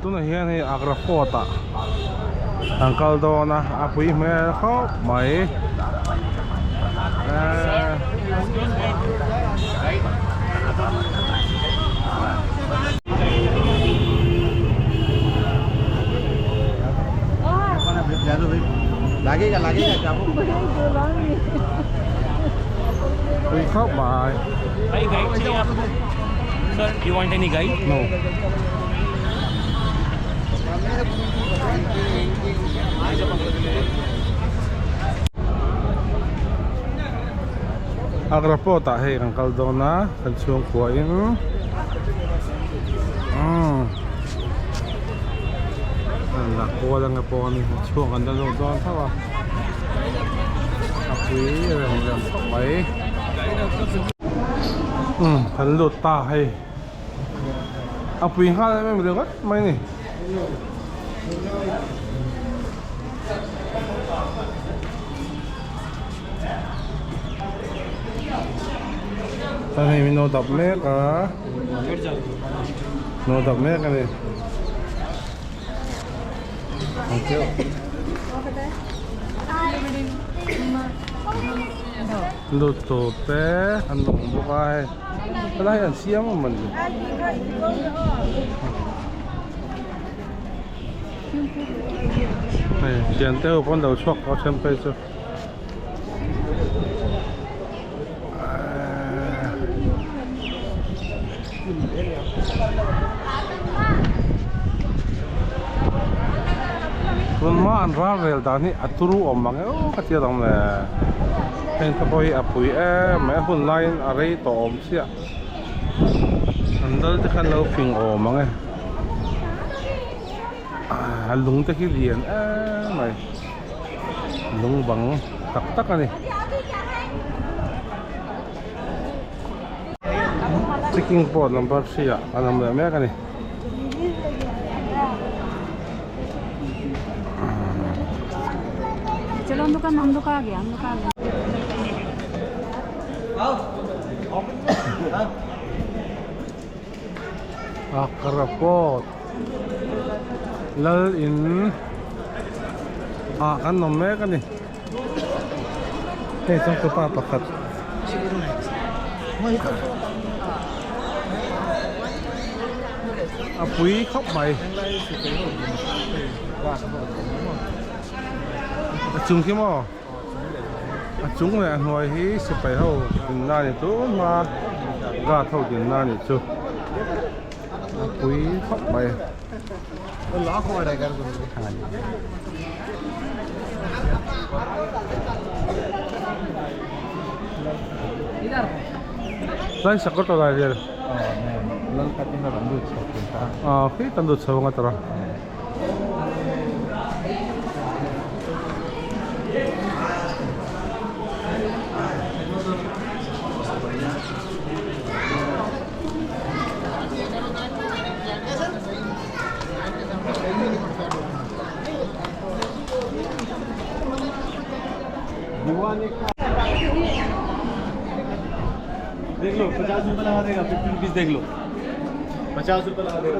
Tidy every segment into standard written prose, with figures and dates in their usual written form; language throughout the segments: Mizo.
Tunah hian hei Agra Fort ah an kal dawn a, a pui hmel khawp mai. Eee. Pui khawp mai. Sir, you want any guide? No. Agra Fort ah hei kan kal dawn a, kan chhungkua in umm an la kual ang e pawh ani chhuak an la zawk dawn tho a, a pui rem rem khawp mai. Umm kan lut ta hei a pui nghal em em ringawt mai a ni. Hei min lo dap mek a lo dap mek a ni. Thank you. Lut tur te an awm bawk a hei helai hi an siam a mawni. Hei thian te ho pawn lo chhuak tawh a then phei chu. Tun hma an ral rel dan hi a turu awm ang eo ka tia dang le heng te pawh hi a pui em mai a hun laiin a rei tawh awm chiah an dal te khan lo fing awm ang e a lung te khi lian em mai. Lung bang tak tak a ni. Checking port number 3 ah an awm leh mek a ni. Agra port lal in ah kan awm mek a ni hei changtupa pakhat a pui khawp mai a chung khi maw a chung leh a hnuai hi sipai ho dinna a ni tun hma guard ho dinna a nih chu. A pui khawp mai. Lai sakawr tawh lai vel. Ah khi kan lut chho anga tawrh a. देख लो पचास रुपये लगा देगा fifty rupees देख लो पचास रुपये लगा देगा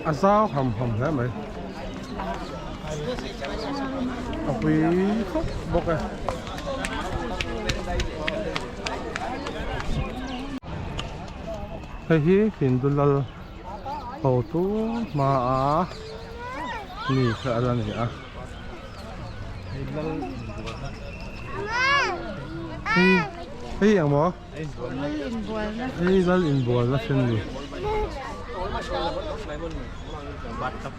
A zau ham ham hle mai a pui khawp bawk e. Hei hi Hindu lal hotu hmaa mi kha a la ni a. Hei hei eng maw? Hei lal inbualna sen ni. Bathtub.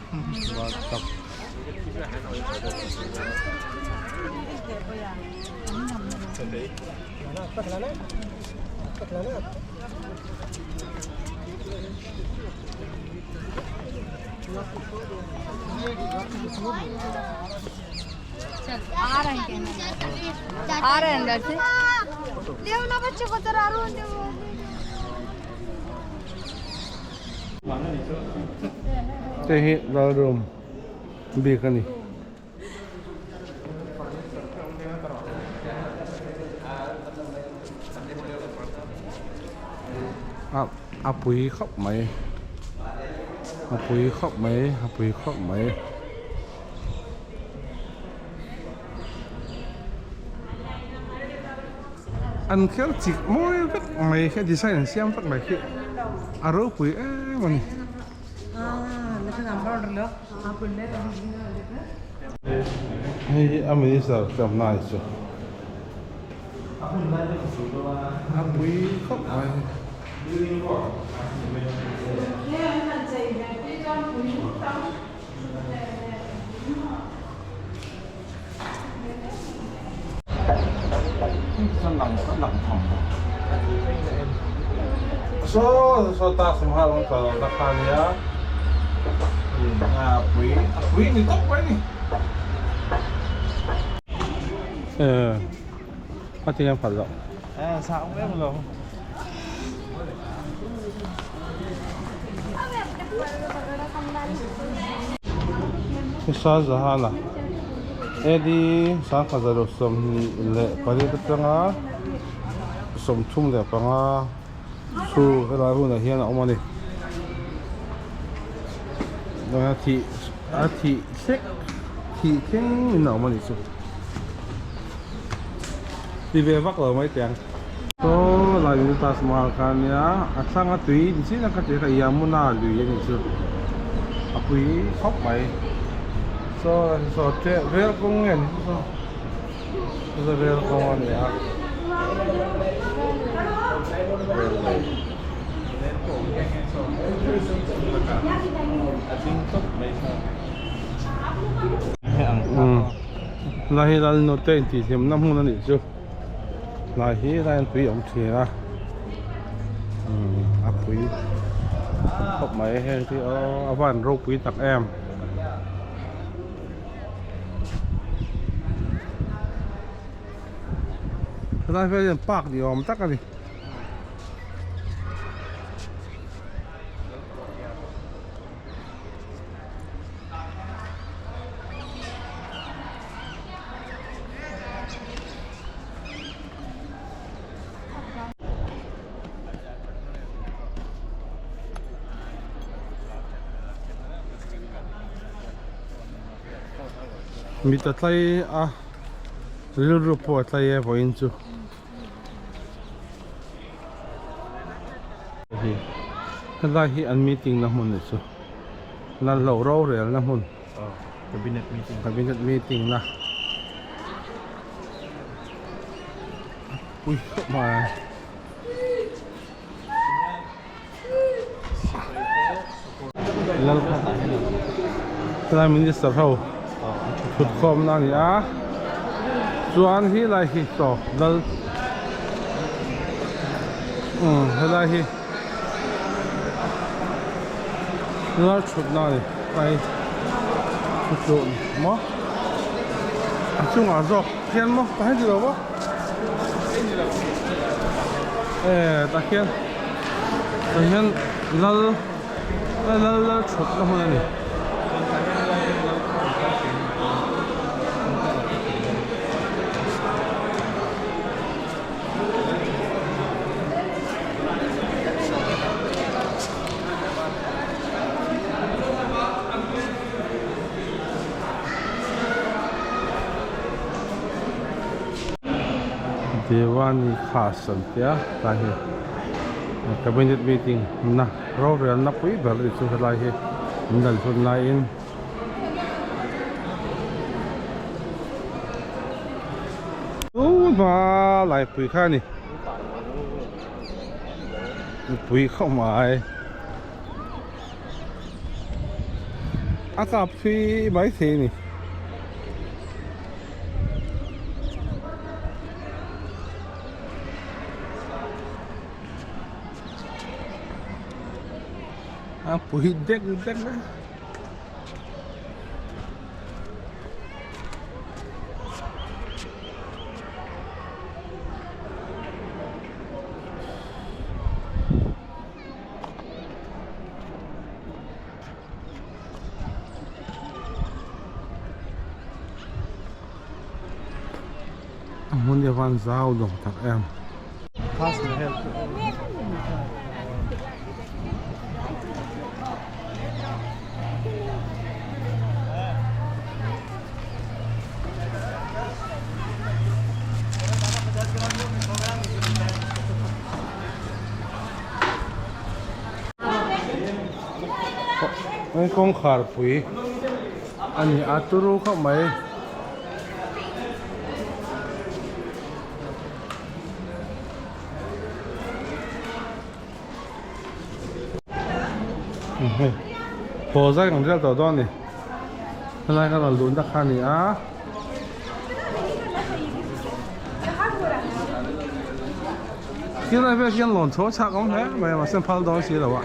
आ रहे हैं आ रहे हैं अंदर से ले ना बच्चे को जरा रो दे। Hei hi lal room bik a ni. A a pui khawp mai a pui khawp mai a pui khawp mai. An kher chik mawi vek mai khi design an siam vek mai khi a ropui em a ni. Hei hi a minister chuan hnai chu a pui khawp mai. Saw saw Taj Mahal an kal na kha nia a pui a pui ni tawp mai ni eh a ti em phal lo eh sa ông em lo Shah Jahan a AD 1928 atanga 35 chu helai hunah hian a awm a ni a thih a thih thlek thih thleng in a awm a ni chu ti ve vak lo mai teh ang. Saw lai in Taj Mahal kha ania a thlang a tui ni chiah na ka tih kha Yamuna lui a nih chu a pui khawp mai saw saw rel kawng nge ni saw saw rel kawng a ni a railway lai hi Lalnute intihhlimna hmun a nih chu. Hnai hi lai an tui awm thin a a pui khawp mai heng hi aw a van ropui tak em. Helai vel hian park ni awm tak a ni. Mit a tlai a rilru pawh a tlai e vawiin chu helai hi an meeting na hmun ni chu nalh rorel na hmun. Cabinet meeting. Cabinet meeting na. Ui khawp mai. Lal Prime Minister ho thutkhawm na ani a. Chuan hi lai hi saw lal um helai hi lal thutna ani. Kai chu chu maw a chungah zawk khian maw ka hre lo maw eh tah khian tah hian lal lal lal thut na hmun a ni. Diwani khas an tia tlai hi cabinet meeting na rorelna pui ber a ni chu helai hi an dal hun laiin tuna laipui kha a ni. Mipui khawp mai a kap thui mai thei a ni. A pui dek dek a. hmun hi a van zau dawng tak em. Kawngkhar pui a ni a turu khawp mai. Hei haw zai kan rial tawh dawn a ni helai ka rawn luhna kha a ni a. Khilai vel hian lawn chho chhak a awm hle mai a mahse an phal dawn si lo a.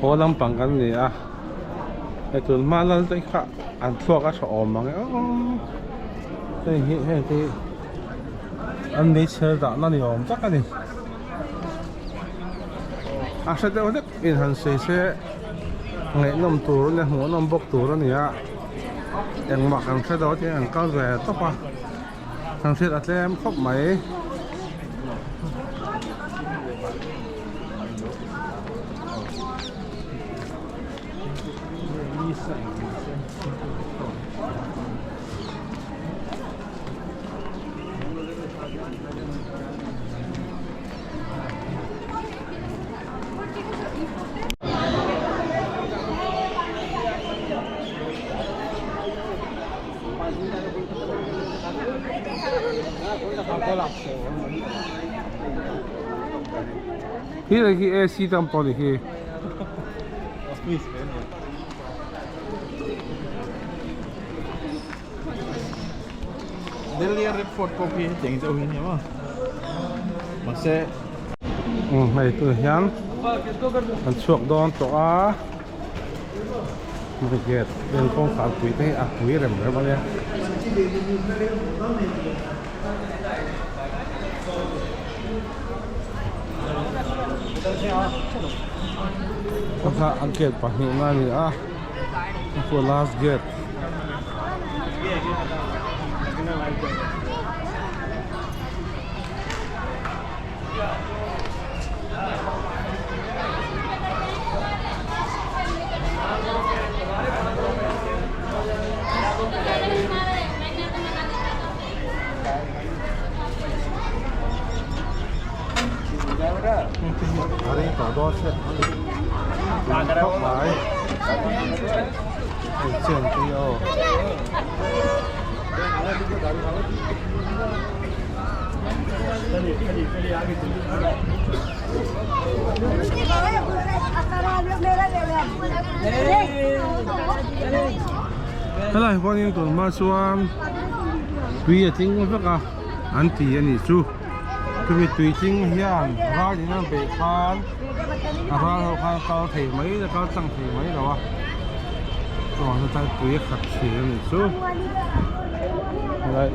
Haw lampang kan ni a hei tun hma lal te kha an thluak a tha awm ang e aw hei hi heng te hi an meichher dahna ni awm tak a ni a hre deuh hlek in han sawi se ngaihnawm tur a nia hmuhnawm bawk tur a ni a. Engmah kan hre dawn chiang an kal ve tawp a kan hriat a tlem khawp mai. Hi lai khi AC tam pawh ni khi. Delhi Red Fort pawh khi hetiang deuh hi a ni maw? Mahse. Hei tunah hian an chhuak dawn tawh a. Gate vel kawngkhar pui te hi a pui rem rem a nia. Kha a gate pahnihna a ni a chu last gate. Helai huanin tun hma chuan tui a tling vek a an ti a nih chu chumi tui tling hian ral in an beih khan a ral ho khan kal thei mai a kal tlang thei mai lo a chuvang chuan tui a khat thin a nih chu helai.